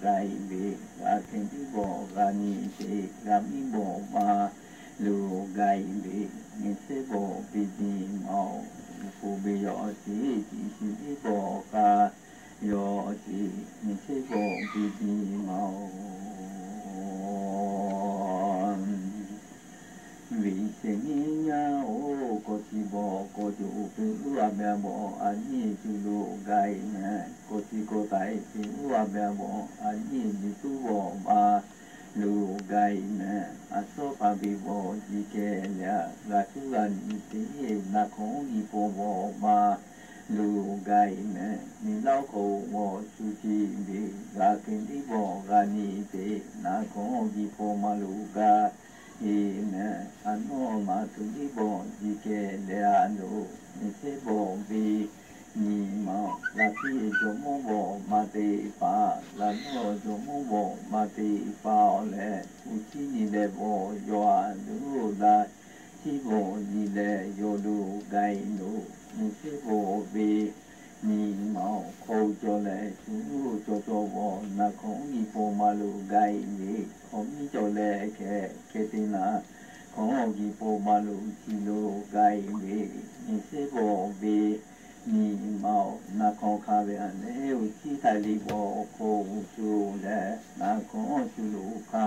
g'a-e ve, g'a hkeh tiˉ bawˬ g'a nyi te, g'a miˉ bawˬ ma lo g'a-e ve, nyi shehˉ bawˬ ve nyi ma-oˬ, uˉ peunˍ ve yawˇ sheˍ, tiꞈ shiˍ tiˉ bawˬ k'a yawˇ sheˍ, nyi shehˉ bawˬ ve nyi ma-oˬ. Ve sheˍ nyi nyaˇ-oˬ, kawˬ chi bawˬ kawˬ co-oˬ, peꞈ uˉ a meh bawˬ a nyi cuˬ lo g'a-e meh, kawˬ chi kawˬ taiˍ peꞈ uˉ a meh bawˬ a nyi nyi tuˉ bawˬ ma lo g'a-e meh, a suhˉ hpaˍ ve bawˬ ji keh leh a, g'a cuˉ g'a nyi te, naˍ hk'awꞈ g'i paw bawˬ ma lo g'a-e meh, miˬ laˇ hk'oˆ g'awˬ shu ce ve, g'a hkeh tiˉ bawˬ g'a nyi te, naˍ hk'awꞈ g'i paw ma lo g'a-e meh, a nawˉ ma hkeh tiˉ bawˬ ji keh leh a lo, nyi shehˉ bawˬ ve nyi ma-oˬ, laꞈ piˇ jawˇ mawˇ bawˬ ma teˇ hpaˍ, laꞈ nawˉ jawˇ mawˇ bawˬ ma teˇ hpaˍ-oˬ leh, uˉ tiˉ nyi leh bawˬ yawˇ a lo, laꞈ tiˉ bawˬ nyi leh yawˇ lo g'a-e lo, nyi shehˉ bawˬ ve nyi ma-oˬ, hk'aw cawˬ leh shu cawˬ cawˬ bawˬ, naˍ hk'awꞈ g'i paw ma lo g'a-e ve, hk'awꞈ miˉ cawˬ leh hkeh hkeh te naˍ hk'awꞈ g'i paw ma lo chi lo g'a-e ve, nyi shehˉ bawˬ ve nyi ma-oˬ, naˍ hk'awꞈ hk'a ve a leh, uˉ tiˉ htaiˍ liˇ bawˬ hk'oˆ shu leh, naˍ hk'awꞈ shu lo hk'a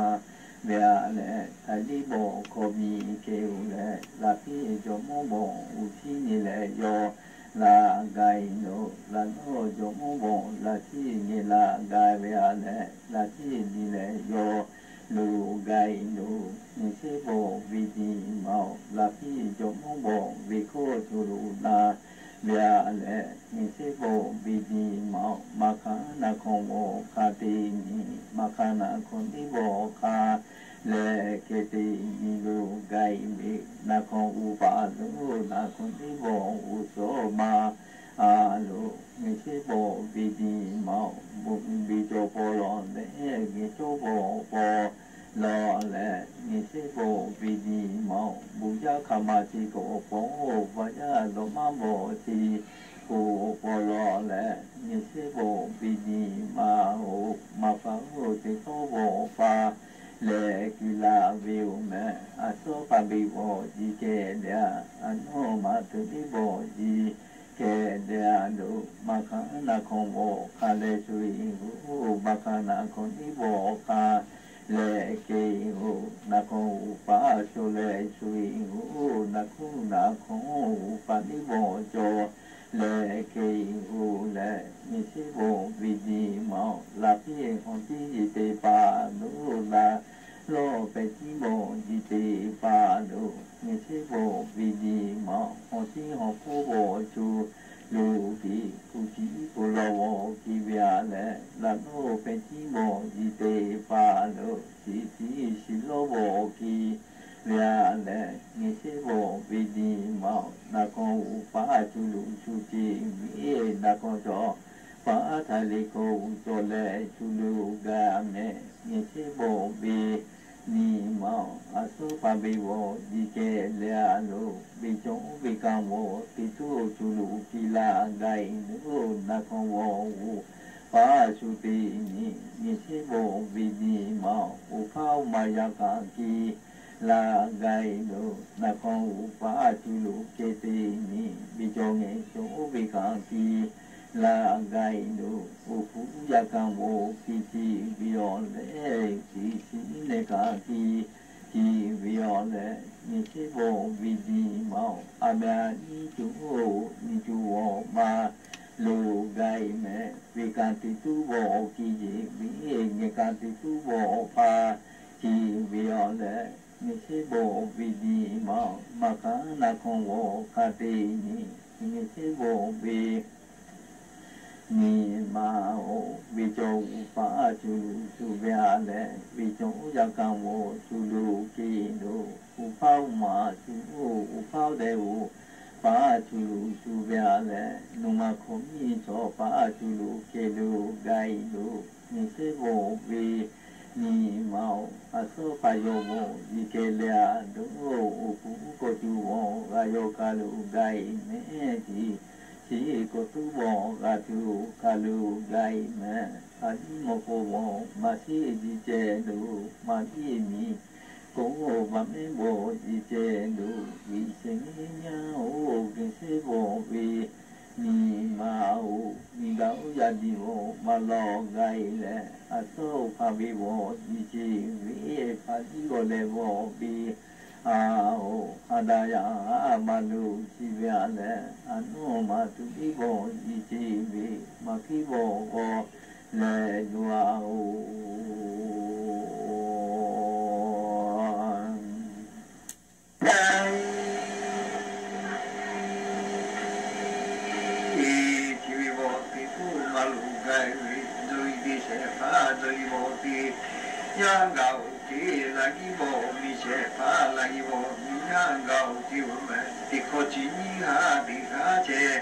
ve a leh, htaiˍ liˇ bawˬ hk'aw miˬ keh-oˬ leh, laꞈ piˇ jawˇ mawˇ bawˬ uˉ tiˉ nyi leh yawˇ laꞈ g'a-e lo, laꞈ nawˉ jawˇ mawˇ bawˬ laꞈ tiˉ nyi laꞈ g'a ve a leh, laꞈ tiˉ nyi leh yawˇ lo g'a-e lo, nyi shehˉ bawˬ ve nyi ma-oˬ, laꞈ piˇ jawˇ mawˇ bawˬ ve hkawˇ co lo na ve a leh, nyi shehˉ bawˬ ve nyi ma-oˬ, maˇ hk'aˇ naˍ hk'awꞈ g'awˬ hk'a te nyi, maˇ hk'aˇ naˍ hk'awꞈ tiˉ bawˬ hk'a leh hkeh te nyi lo g'a-e ve, naˍ hk'awꞈ uˍ paˍ lo naˍ hk'awꞈ tiˉ bawˬ uˍ shawˍ ma a lo, nyi shehˉ bawˬ ve nyi ma-oˬ, bon biˇ cawˬ paw lawˬ leh, geh cawˇ bawˬ paw lawˬ leh, nyi shehˉ bawˬ ve nyi ma-oˬ, bon yaˇ hk'aˬ ma chi k'awꞈ paw-oˬ, vaꞈ yaˇ dawꞈ maˇ bawˬ chi k'awꞈ paw lawˬ leh, nyi shehˉ bawˬ ve nyi ma-oˬ, maˇ hpaˍ-oˬ teˇ tawˇ bawˬ pa leh kuiˬ la ve-oˬ meh, a suhˉ hpaˍ ve bawˬ ji keh leh a, a nawˉ ma hkeh tiˉ bawˬ ji keh leh a lo, maˇ hk'aˇ naˍ hk'awꞈ g'awˬ hk'a leh shu-e-oˬ, maˇ hk'aˇ naˍ hk'awꞈ tiˉ bawˬ hk'a leh keh-oˬ, naˍ hk'awꞈ uˍ paˍ cawˬ leh shu-e-oˬ, naˍ hkuˇ naˍ hk'awꞈ uˍ paˍ tiˉ bawˬ cawˬ leh keh-oˬ leh, nyi shehˉ bawˬ ve nyi ma-oˬ, laꞈ piˇ hawˬ tiˉ ji teˇ hpaˍ lo, laꞈ lawˇ pehˬ tiˉ bawˬ ji teˇ hpaˍ lo, nyi shehˉ bawˬ ve nyi ma-oˬ, hawˬ tiˉ hawˬ hpawˇ bawˬ co lo kiˬ, hpu ciˉ hpu lawˇ bawˬ kiˬ ve a leh, laꞈ lawˇ pehˬ tiˉ bawˬ ji teˇ hpaˍ lo, shiˍ tiˉ shiˍ lawˇ bawˬ kiˬ ve a leh, nyi shehˉ bawˬ ve nyi ma-oˬ, naˍ hk'awꞈ uˍ paˍ a cuˬ lo shu ce ve, naˍ hk'awꞈ cawˬ paˍ a htaꞈ le hk'oˆ cawˬ leh shu lo g'a meh, nyi shehˉ bawˬ ve nyi ma-oˬ, a suhˉ hpaˍ ve bawˬ ji keh leh a lo, ve cawˬ oˇ ve kanˇ bawˬ teˇ tuˉ cuˬ lo kiˬ la g'a-e lo, naˍ hk'awꞈ g'awˬ uˍ paˍ shu te nyi, nyi shehˉ bawˬ ve nyi ma-oˬ, uˍ hpaˇ uˉ ma yaˇ kaꞈ kiˬ la g'a-e lo, naˍ hk'awꞈ uˍ paˍ a cuˬ lo keh te nyi, ve cawˬ ngehˬ cawˬ oˇ ve kaꞈ kiˬ la g'a-e lo, uˍ hpu uˉ yaˇ kanˇ bawˬ kiˬ ciˇ ve awˬ leh, ciˍ shiˍ nehˬ kaꞈ kiˬ ciˇ ve awˬ leh, nyi shehˉ bawˬ ve nyi ma-oˬ, a meh a nyi cuˬ oˇ nyi cuˬ awˬ ma lo g'a-e meh, ve kanˇ teˇ tuˉ bawˬ kiˬ yeˬ ve, ngeh kanˇ teˇ tuˉ bawˬ hpaˇ ciˇ ve awˬ leh, nyi shehˉ bawˬ ve nyi ma-oˬ, maˇ hk'aˇ naˍ hk'awꞈ g'awˬ hk'a te nyi, nyi shehˉ bawˬ ve nyi ma-oˬ, ve cawˬ uˍ paˍ a cuˬ lo shu ve a leh, ve cawˬ oˇ yaˇ kanˇ bawˬ shu lo kiˬ lo, uˍ hpaˇ uˉ ma cuˬ oˇ uˍ hpaˇ deh uˍ paˍ a cuˬ lo shu ve a leh, nuˇ ma hkawꞈ miˇ chaw paˍ a cuˬ lo keh lo g'a-e lo, nyi shehˉ bawˬ ve nyi ma-oˬ, a suhˉ hpaˍ yawˇ bawˬ ji keh leh a lo, uˍ hpu uˉ kawꞈ cuˬ bawˬ g'a yawˇ hk'a lo g'a-e meh, ciˍ shiˍ kawꞈ tuˉ bawˬ g'a tuˬ hk'a lo g'a-e meh, Maˍ liˇ mawˬ k'o vawˬ, maˍ sheˉ ji ceh loˬ, maˍ liˇ miˬ k'o, maˍ mehˉ vawˬ ji ceh loˬ, viꞈ shehˍ nehˉ nyaˇ oˬ, geh shehˉ vawˬ ve nyi ma oˬ, miˬ daꞈ oˉ yaˇ diˬ vawˬ, maˍ lawˬ gaˇ e leh, a tawˇ hpaˍ ve vawˬ ji ce ve, hpaˍ liˇ g'awˬ leh vawˬ ve, a oˬ, ha daꞈ yaˇ maˍ loˬ chi ve a leh, a nawˉ maˍ tuˬ liˇ vawˬ ji ce ve, maˍ hkiˉ vawˬ g'awˬ leh yoˬ a oˬ. Chi ve vawˬ teꞈ tuˬ maˍ loˬ gaˇ ve, dawˇ i te shehˍ hpaˇ dawˇ i vawˬ teꞈ yaˇ gaˬ oˬ ce, laꞈ giˉ vawˬ miˬ shehˍ hpaˇ laꞈ giˉ vawˬ miˬ yaˇ gaˬ oˬ ce, oˬ meh teˇ hkawˇ chi nyiˇ haˉ teˇ haˉ ceh,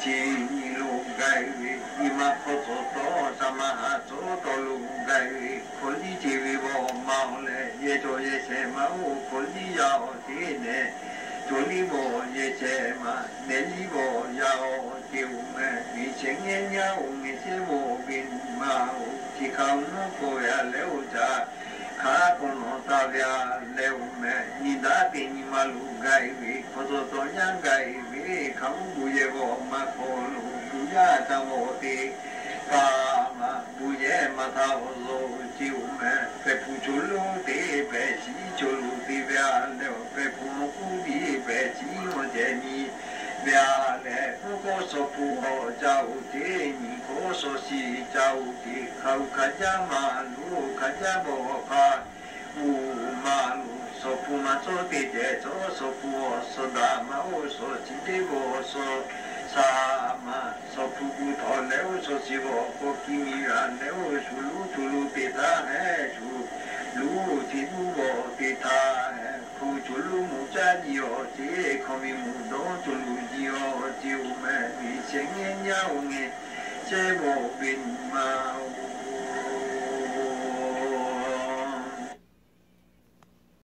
chi nyi lo gaˇ ve, nyi ma hk'aw tawˍ tawˇ sa ma ha tawˍ tawˍ lo gaˇ ve, hkawˇ liˇ ce ve vawˬ maˍ oˬ leh, yehˬ cawˬ yehˬ shehˍ ma oˬ hkawˇ liˇ yaˇ oˬ ce neh, cawˬ liˇ vawˬ yehˬ shehˍ ma, neh liˇ vawˬ yaˇ oˬ ce, oˬ meh miˬ shehˍ nehˉ nyaˇ oˬ, ngeh shehˉ vawˬ ve nyi ma oˬ, chi hk'a mvuhˇ k'oˆ ve a leh oˬ ca hk'a k'awꞈ nawˬ taˍ ve a leh oˬ meh, nyi daꞈ te nyi ma lo gaˇ ve, hk'aw tawˍ tawˍ yaˇ gaˇ ve, hk'a mvuhˇ bon yehˬ vawˬ maˍ hk'aw lo bon yaˇ ca vawˬ teˇ hpaˍ maˇ bon yehˬ maˇ htaˇ awˬ lawn ce, oˬ meh pehˬ hpu co lonˉ te pehˬ shiˍ co lo te ve a leh, pehˬ hpu mawˇ k'uˉ tiˉ pehˬ shiˍ mawˇ ceh nyi ve a leh, mvuhˇ kawˇ shawˍ hpu awˬ ca oˬ ce, nyi kawˇ shawˍ shiˍ ca oˬ ce, hk'a uˬ hk'a jaˇ maˇ loˬ, hk'a jaˇ bawˬ hk'a uˬ maˇ loˬ, shawˍ hpu maˇ cawˇ te ceh cawˇ, shawˍ hpu awˬ shawˍ daꞈ maˇ oˬ, shawˍ shiˍ teˇ vawˬ shawˍ shaˍ maˇ, shawˍ hpu gu htawꞈ leh oˬ, shawˍ shiˍ vawˬ k'awꞈ kiˇ miˬ g'a leh oˬ, shuˍ luˉ co lo te htaˇ hehˉ, shuˍ luˉ chi luˉ vawˬ te htaˇ hehˉ, hpu co lo mvuhˇ caˇ nyi awˬ ce, hkawˇ miˬ mvuhˇ dawˇ co lo nyi awˬ ce, oˬ meh miˬ shehˍ nehˉ nyaˇ oˬ, ngeh shehˉ vawˬ ve nyi ma